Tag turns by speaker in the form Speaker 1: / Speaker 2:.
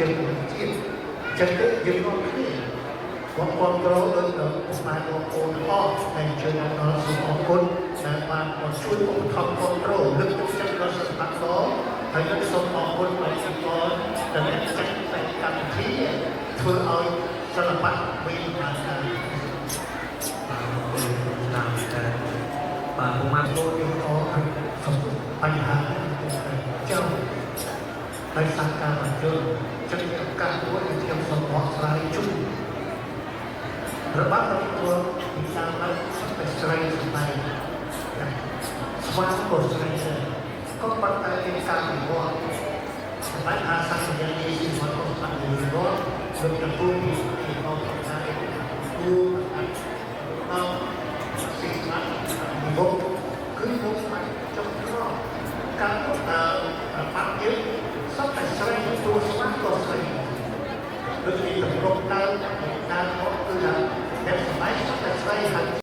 Speaker 1: ជាតិជាតិចឹងទេយើងនាំគ្នាបងប្អូនត្រូវដូចដល់ពុកម៉ែបងប្អូនទាំងអស់ដែលអញ្ជើញមកដល់សូមអរគុណដែលបានមកជួយឧបត្ថម្ភគ្រប់គ្រងលើកទឹកចិត្តដល់សិល្បករហើយនឹងសូមអរគុណដល់សិល្បករដែលអ្នកចាត់តែងកម្មវិធីធ្វើឲ្យសិល្បៈមានបានការ
Speaker 2: បាទអរគុណតាមតែបាទពុកម៉ែ
Speaker 1: លោកយើងអរសំបញ្ហាចង់ដោយសារការបញ្ជូនចឹងឱកាសមួយដែលខ្ញុំសូមបកស្រាយជូនរបបទទួលពីតាមឡើងសុទ្ធតែស្រីសម្ដែងស្វាក៏ស្រីដែរក៏ប៉ុន្តែមានការវិវត្តសម្រាប់អាសាសញ្ញានេះជាវត្តរបស់វិវត្តលោកចំពោះពីពីអបថាគូអត់ដល់សិក្ខាមុខគឺមុខស្មាចុងក្រការរបបយើងសុទ្ធតែស្រីទួស្វាក៏ស្រីដូចជាតម្រុកដើមដើមមកគឺថាអ្នកសម័យសុទ្ធតែស្រីហើយ។